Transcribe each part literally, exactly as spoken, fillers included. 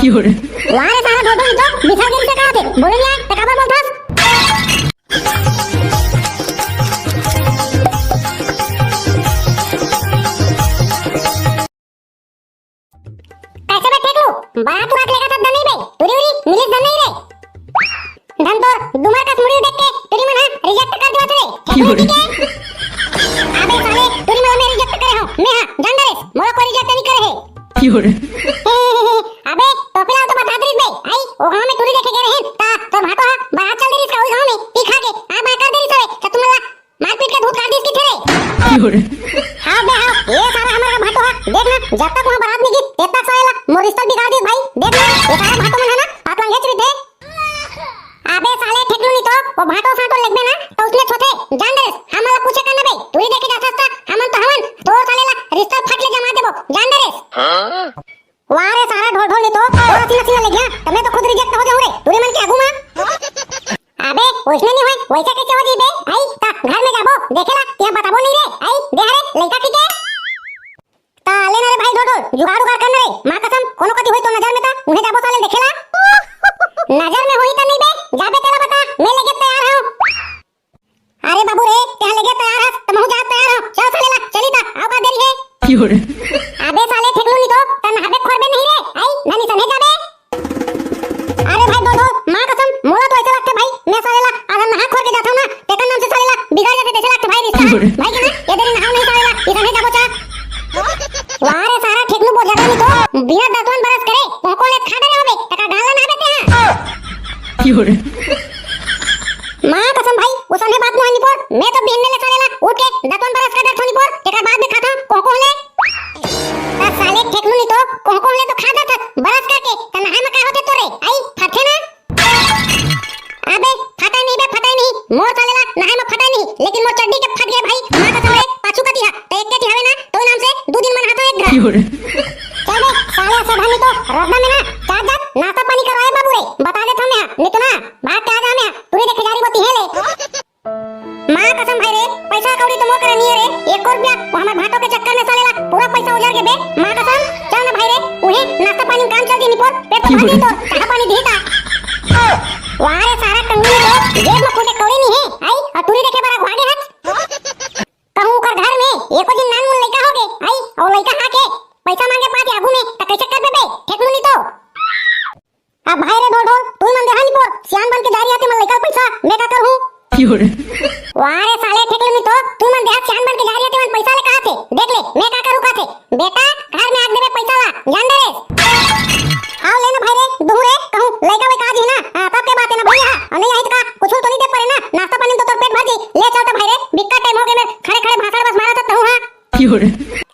वाह रे सारा ढोढोल, तो बिछड़ गेल से का होथे? बोले नहीं आए, त काबर बोलथस? कैसे बे ठेकलू? बारात उरात लेगा सब धन नहीं बे? टुरी उरी मिलिस धन नहीं रे? धन तोर डुमर कस मुड़ी देख के टुरी मन हा reject कर दिया रे। ठेकलू ठीक है? अबे साले, टुरी मन मैं reject करे हूँ। मैं हा, जान डरेस, मोला कोई reject नहीं करे है। अबे, टोपी लाल तो बता दे बे। आई, ओ गाँव में टुरी देखे गए रहे, ता तोर भाटो हा बारात चल दे रही इसका, ओ गाँव में पी खा के, आ बाय कर दे रही सबे, तो तुम लोग मारपीट के धूत काट दिस की ठेरे। हाँ बे हाँ, ये सारा हमारा भाटो हा। देख ना, जब तक वहाँ बारात नहीं गई, तब तक साला मोर रिश्ता बिगाड़ दिस भाई। देख ना, ये सारा भाटो मन है ना, आप लंगे चुरी थे। अबे साले ठेकलू नहीं तो, वो भाटो साटो लेगबे ना, तो उसने छोटे, जान डरेस, हम वाला पूछे करना बे, टुरी देखे जाथस ता, हमन तो हवन, तो साले ला रिश्ता फट ले जमा देबो, जान डरेस। वाह रे सारा ढोढोल नहीं तो, और सीना सीना ले गया, तो मैं तो खुद reject हो जाऊँ रे, टुरी मन के आगू मा। अबे, उसने नहीं होय, वैसे कैसे हो जी बे? आई, ता घर में जाबो, देखेला, तिहा बताबो नहीं रे। आई, दे रे, लइका ठीक है? ता ले ना रे भाई ढोढोल, जुगाड़ उगाड़ कर ना रे। माँ कसम, कोनो कति होई तो नजर में ता, उन्हें जाबो साले देखेला। नजर में होई ता नहीं बे, जाबे तेला बता, मैं लेके तैयार हूँ। अरे बाबू रे, तिहा लेके तैयार हस, त महू जा तैयार हूँ। चल साले ला, चली ता, आओ का देरी है। अबे साले ठेकलू नहीं तो, तन हबे खोरबे नहीं रे। आई, धनी सने जाबे। अरे भाई ढोढोल, माँ कसम, मोला तो ऐसा लगता भाई, मैं साले ला आधा नहा खोर के जाता हूँ ना, तेकर नाम से साले ला बिगड़ जाते, जैसे लगता भाई रिश्ता। भाई के ना, ये देरी नहाओ नहीं साले ला, इधर नहीं जाबो चा। वाह रे सारा ठेकलू बोझा नहीं तो, बिना दतवन बरस करे, कोको ले खा डरे होबे, तका गाला ना बेते हैं। माँ कसम भाई, उसने बात मोहनी पर, मैं तो बिहन्ने ले साले ला उठ के दतवन बरस कर दे थोनी पर, तेकर बाद में खाता कोको ले। त साले ठेकलू नहीं तो, कोको ले तो खा जात, बरस करके, त नहाए में का होथे तोरे? आई, फटे ना? अबे, फटे नहीं बे, फटे नहीं। मोर साले ला नहाए में फटे नहीं, लेकिन मोर चड्डी के फट गया भाई। माँ कसम रे, पाछू कती हा, त एक के ती हवे ना, तो नाम से दू दिन मन हाथों एक घर। चल बे, साले असावधानी तो रद्दा में ना, जात जात नाश्ता पानी करवाए बाबू रे, बता देत हूँ मैं, नहीं तो ना, भाग के आ जा मैं, टुरी देखे जा रही होती है ले। माँ कसम भाई रे, पैसा कौड़ी तो मोर करा नहीं है रे, एक रुपया, वो हमारे भाटो के चक्कर में साले ला पूरा पैसा उजर के बे। माँ कसम, चल ना भाई रे, उहे नाश्ता पानी में काम चल दी निपोर, पेट तो भर दी तो, चाह पानी दी ता। वाह रे सारा कंगनी तो, जेब में खुदे कौड़ी नहीं है, आई, और टुरी देखे बड़ा घुआ गए हच। कहूँ ओकर घर में एको झिन नान मुन लइका होगे, आई, अउ लइका आके पैसा मांगे पाती आगू में, त कइसे करबे बे? ठेकलू नी तो। अब भाई रे ढोल ढोल, तू मन देहा नी पोर, सियान बन के जा रही आते मन लइका पैसा, मैं का करूँ? वाह रे साले ठेकलू नी तो, तू मन देहा सियान बन के जा रही आते मन पैसा ले कहा थे, देख ले, मैं का करूँ कहा थे, बेटा, घर में आग देबे पैसा ला, जान दे रे। हाव ले ना भाई रे, दूहू रे, कहूँ लइका वइका आ जी ना, हाँ, तब के बात है ना भैया, हाँ, नहीं आई तो का, कुछ तो नहीं दे पड़े ना, नाश्ता पानी तो तोर पेट भर जी, ले चल तो भाई रे, बिक्का टाइम हो गए, मैं खड़े खड़े भाषण बस मारा था तहूँ, हाँ।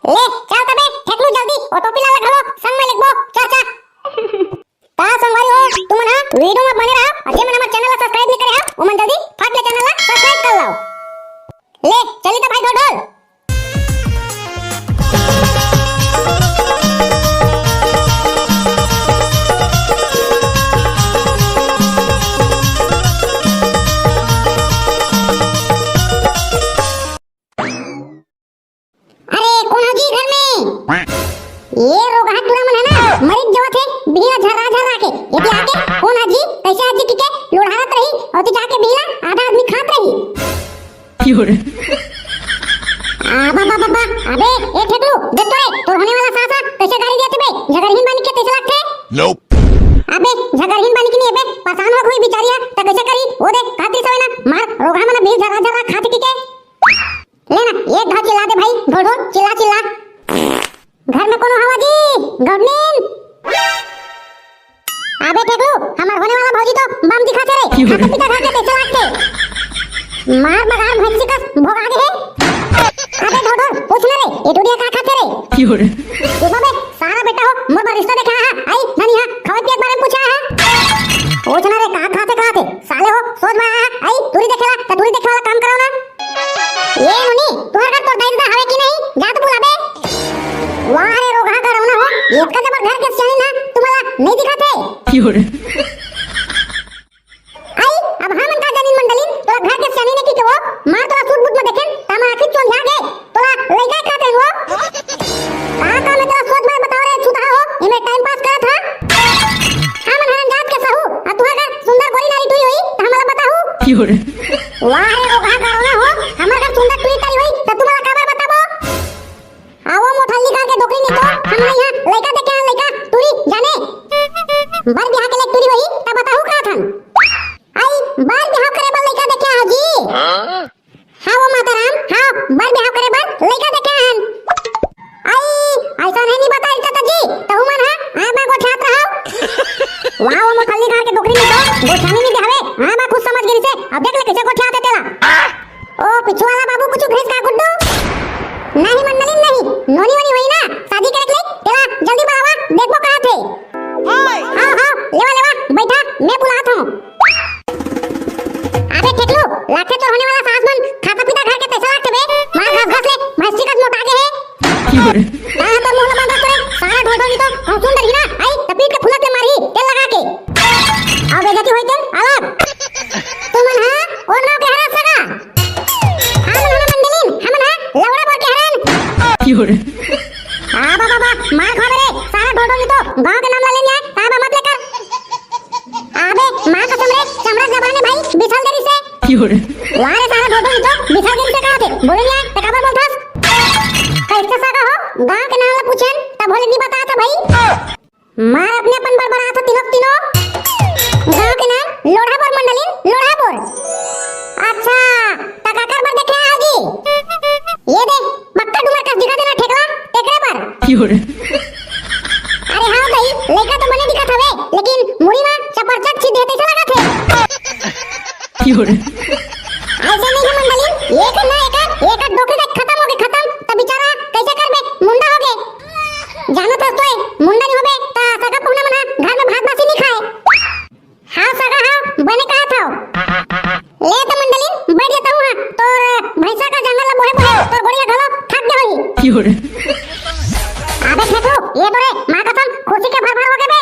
ले, चल तबे, ठेकलू जल्दी, ओ टोपी ला घलो, संग में लिखबो, चल, चल। ता संगवारी हो, तुमन हा वीडियो में बने रहा, और जे मन हमर चैनल ला सब्सक्राइब नहीं करे हा, ओमन जल्दी फट ले चैनल ला सब्सक्राइब कर लाओ। ले, चली तो भाई ढोल ढोल। अरे, कोन हा जी घर में? ये रोगहा टूरा मन है ना, मरिक जवत है, बिहला झर्रा झर्रा के। ये आके, कोन हा जी, कैसे हा जी टिके, लोढ़ावत रही, और तू जाके बिहला, आधा आदमी खात रही। आ, बा, बा, बा, बा, अबे, ए ठेकलू, देख तो रे, तोर होने वाला सास हा, कैसे गाली दिया थे बे, झगरहीन बनी के कैसे लगते? अबे, झगरहीन बनी की नहीं, अबे, परेशान हो गई बेचारी हा, तो कैसे करी, वो देख, खाती सवे ना, मार, रोगहा मन बिहला झर्रा झर्रा खात टिके। ले ना, एक घाव चिल्ला दे भाई, ढोल ढोल, चिल्ला चिल्ला। घर में कोनो हवा जी? गुड नींद। अबे ठेकलू, हमार होने वाला भौजी तो बम दिखा थे रे। खाते पीते घर के कैसे लागते? मार बगार भैंसी का भोग आगे है। अबे ढोल ढोल, पूछ ना रे, ये दुनिया का खाते रे? ये बाबे, सारा बेटा हो, मोर बार रिश्ता देखा हा, आई, धनी हा, खावे पिए के बारे में पूछा हा। पूछ ना रे, का खाते खाते? साले हो, सोच में आया, आई, टूरी देखेला, त टूरी देखे वाला काम करो ना। ए मुनी, तुहर घर तोर दाई ददा हवे कि नहीं? जा तो बुलाबे। वाह रे रोगहा का रौना हो, एतका जबर घर के सियानी ना, तुम्हाला नहीं दिखाते। आई, अब हमन का जानिन मंडलिन, तोला घर के सियानी ने की के वो, मार तोला सूट बूट में देखेन, त हमर आँखी चोंधिया गे, तोला लइका खाते हो। का का मैं तोला सोच में बताओ रे, छुतहा हो, इमे टाइम पास करत हा। वाह रे, ओघा करोना हो, हमर घर सुंदर टुरी टरी होई, त तुमला काबर बताबो? आवो मोठल्ली घर के डोकरी नहीं तो, हम नहीं है, लइका देखे हैं, लइका, टुरी, जाने? बर बिहाव के लिए टुरी होई, त बताहू का थन? आई, बर बिहाव करे बर लइका देखे हो जी? हाँ वो माता राम, हाँ, बर बिहाव करे बर लइका देखे हन। आई, ऐसा नहीं, नहीं बता रही चाचा जी, तहु मन हा, हाँ, मैं गोठियात रहा। वाह, वो मोठल्ली घर के डोकरी नहीं तो, गोठियानी नहीं देहवे, हाँ, मैं खुद समझ गई से, अब देख ले कैसे गोठियात हे तेला। ओ, पिछुआला बाबू, कुछ भैंस का गुड्डू? नहीं मंडली, नहीं, नोनी वोनी होई ना, शादी करे के लिए, तेला जल्दी बुलावा, देखबो कहाँ थे। हाँ, हाँ, लेवा, लेवा, बैठा, मैं बुलात हूँ। अबे ठेकलू, लागथे तोर होने वाला सास मन खाता पीता घर के पैसा लागथे बे। मार घस घस ले, भैंसी कस मोटा गे हे। कहाँ तोर मुंह ला बांधत रे? सारा ढोल ढोल तो हम सुन डरही ना। आई, त पीट के फुलत ले मारही, तेल लगा के। अउ बेइज्जती होई तेल, अलग। तुमन हा, ओर नाव के हरा सगा। हमन हा मंडलिन, हमन हा लवड़ा बोर के हरन। आ बाबा बा, मार खाबे रे, सारा ढोल ढोल तो गांव के नाम ला लेन आय, साहब मत लेकर। अबे, माँ कसम रे, चमड़ा जबान हे भाई, बिछल देरी से। वाह रे, सारा ढोल ढोल तो बिछल देरी से कहा थे, बोले नहीं आय, त काबर बोलथस? कैसे सगा हो, गांव के नाम ला पूछेन, तब बोले नहीं बता था भाई। मार अपने अपन बड़बड़ा था तीनों, तीनों। गांव के नाम लोढ़ा बोर मंडलिन, लोढ़ा बोर। अच्छा, त काकर बर देखे आओगी? ये दे, मक्का डूमर कस दिखा देना ठेकला, तेकरे बर। अरे हाँ भाई, लइका तो बने दिखत हवे, लेकिन मुड़ी मा चपरचट छीद देते से लगत हे। ऐसे नहीं है मंडलिन, एक ना एक, एक डोकरी तक खत्म हो गए, खत्म, त बेचारा कैसे करबे, मुंडा हो गए। जानत हस तो ए, मुंडा नहीं होबे, त सगा पहुना मन हा घर में भात बासी नहीं खाए। हाँ सगा हाँ, बने कहा था। ले तो मंडलिन, बैठ जाता हूँ हाँ, तोर भैंसा का जंगल ला बोहे बोहे, तोर गोड़िया घलो थक गए होही। अबे ठेकलू, ये तो रे, माँ कसम, कुर्सी के भर भर हो गए बे।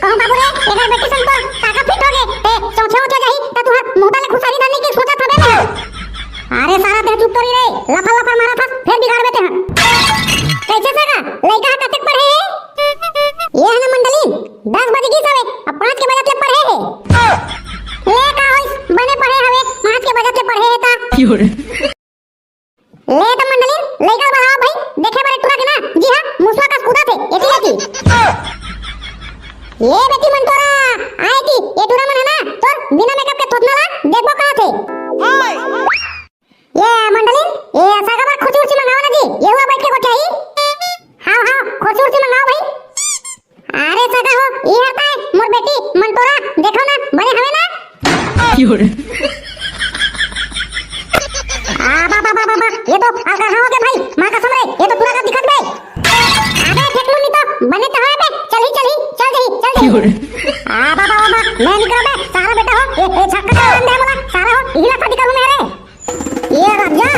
कहूँ बाबू रे, एकर बेटी सन तो ताकत फिट हो गए, ते चौथे उठे जाही, त तुहर मुंह ले खुसारी धरने की सोचत हबे बे। अरे सारा देह चुप तो रही रे, लफर लफर मारा था, फिर बिगाड़ बेते हैं। कैसे सगा, लइका हा कतेक पढ़े हे? ये है ना मंडलिन, दस बज गई सवे, अब पाँच के बजत ले पढ़े हे। ले का होइस, बने पढ़े हवे, पाँच के बजत ले पढ़े हे ता। ले तो मंडलिन, लइका ला बुलावा भाई, देखे बर टुरा के ना, जी हाँ, मुसवा कस कूदत हे, एती एती। ये बेटी मन टोरा, आए की, ये टुरा मन है ना, तोर बिना मेकअप के थोथना ला, देखबो कहा थे। ये मंडलिन, ये सगा बर खुशी उर्सी मंगावा ना जी, ये हुआ बैठ के गोठियाही। हाँ, हाँ, खुशी उर्सी मंगावा भाई। अरे सगा हो, ये हर ताय मोर बेटी मंटोरा, देखो ना, बने हवे ना? आ बाबा, बाबा, बाबा, ये तो अलगरहा हो गए भाई, माँ कसम रे, ये तो पूरा का दिखत बे। अबे ठेकलू नहीं तो, बने तो हवे बे, चलही, चलही, चल जही, चल जही। आ बाबा, बाबा, मैं निकल बे, सारा बेटा हो, ये, ये छक्का का अंडे वाला, सारा हो, इहिला शादी करूँ मैं रे। ये राजा,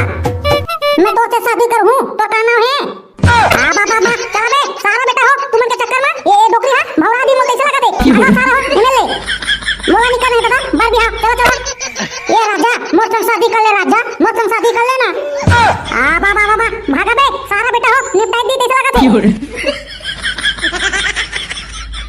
मैं तोर से शादी करूँ, तोर का नाम है? आ, बा, बा, बा, चला बे, सारा बेटा हो, तुमन के चक्कर में, ये, ये डोकरी हा, भौरा दी मोर कैसे लगा दे? भागा सारा हो, हिमेल ले। मोला निकल नहीं दादा, बर बिहाव, चला, चला। ये राजा, मोर संग शादी कर ले राजा, मोर संग शादी कर लेना। आ, बा, बा, बा, बा, भागा बे, सारा बेटा हो, निपटाई दी कैसे लगा दे?